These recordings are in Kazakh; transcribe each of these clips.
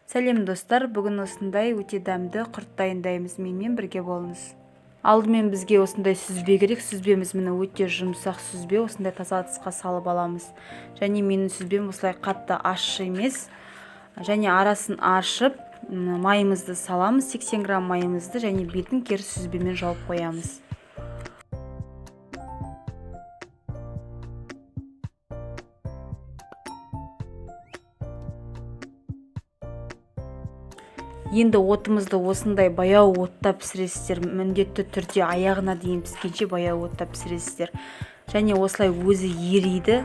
Сәлем, достар! Бүгін осындай өте дәмді құрт дайындаймыз. Менімен бірге болыңыз. Алдымен бізге осындай сүзбе керек. Сүзбеміз, міне, өте жұмсақ сүзбе. Осындай таза ыдысқа салып аламыз. Және менің сүзбем осылай қатты ащы емес. Және арасын ашып, майымызды саламыз, 80 грамм майымызды, және бетін кері сүзбемен жауып қоямыз. Енді отымызды осындай баяу отта пісіресіздер. Міндетті түрде аяғына дейін піскенше баяу отта пісіресіздер. Және осылай өзі ериді.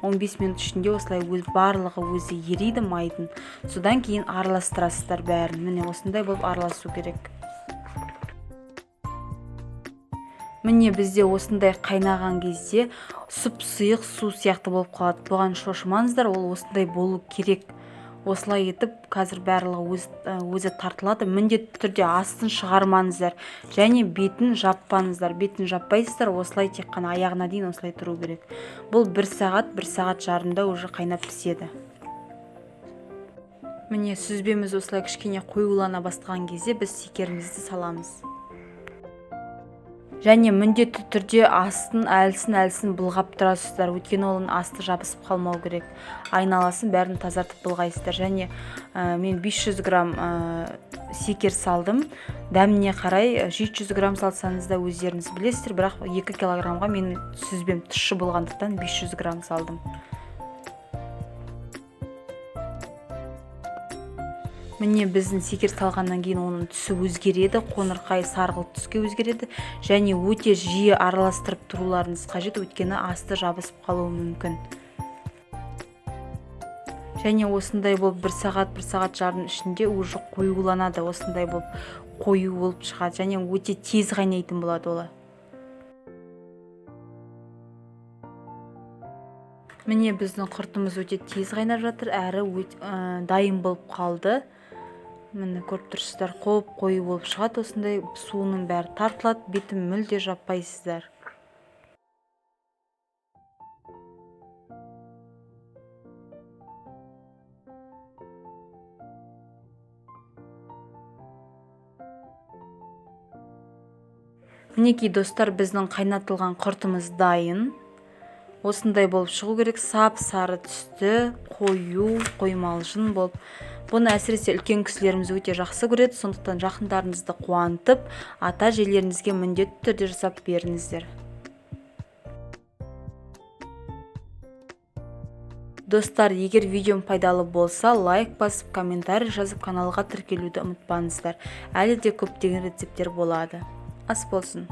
15 минут ішінде осылай өз барлығы өзі ериді майдың. Содан кейін араластырасыздар бәрін. Міне, осындай болып араласу керек. Міне, бізде осындай қайнаған кезде сұп сұйық су сияқты болып қалады. Бұған шошымаңыздар, ол осындай болу керек. Осылай етіп қазір барлығы өзі тартылады. Міндетті түрде астын шығармаңыздар және бетін жаппаңыздар. Бетін жаппайсыздар, осылай тек қана аяғына дейін осылай тұру керек. Бұл бір сағат, бір сағат жарымда уже қайнап піседі. Міне, сүзбеміз осылай кішкене қоюлана бастаған кезде біз секерімізді саламыз. Және міндетті түрде астын әлсін әлсін былғап тұрасыздар, өйткені оның асты жабысып қалмау керек. Айналасын бәрін тазартып былғайсыздар. Және мен 500 грамм секер салдым. Дәміне қарай 700 грамм салсаңыз да, өздеріңіз білесіздер, бірақ 2 килограммға менің сүзбем тұщы болғандықтан 500 грамм салдым. Міне, біздің секер салғаннан кейін оның түсі өзгереді, қоңырқай сарғылт түске өзгереді. Және өте жиі араластырып тұруларыңыз қажет, өйткені асты жабысып қалуы мүмкін. Және осындай болып бір сағат, бір сағат жарым ішінде уже қоюланады, осындай болып қою болып шығады және өте тез қайнайтын болады ол. Міне, біздің құртымыз өте тез қайнап жатыр, әрі дайын болып қалды. Міне, көріп тұрсыздар, қоп қою болып шығады, осындай суының бәрі тартылады, бетін мүлде жаппайсыздар. Мінекей, достар, біздің қайнатылған құртымыз дайын. Осындай болып шығу керек, сап сары түсті, қою, қоймалжың болып. Бұны әсіресе үлкен кісілеріміз өте жақсы көреді, сондықтан жақындарыңызды қуантып, ата әжелеріңізге міндетті түрде жасап беріңіздер. Достар, егер видеом пайдалы болса, лайк басып, комментарий жазып, каналға тіркелуді ұмытпаңыздар. Әлі де көптеген рецепттер болады. Ас болсын.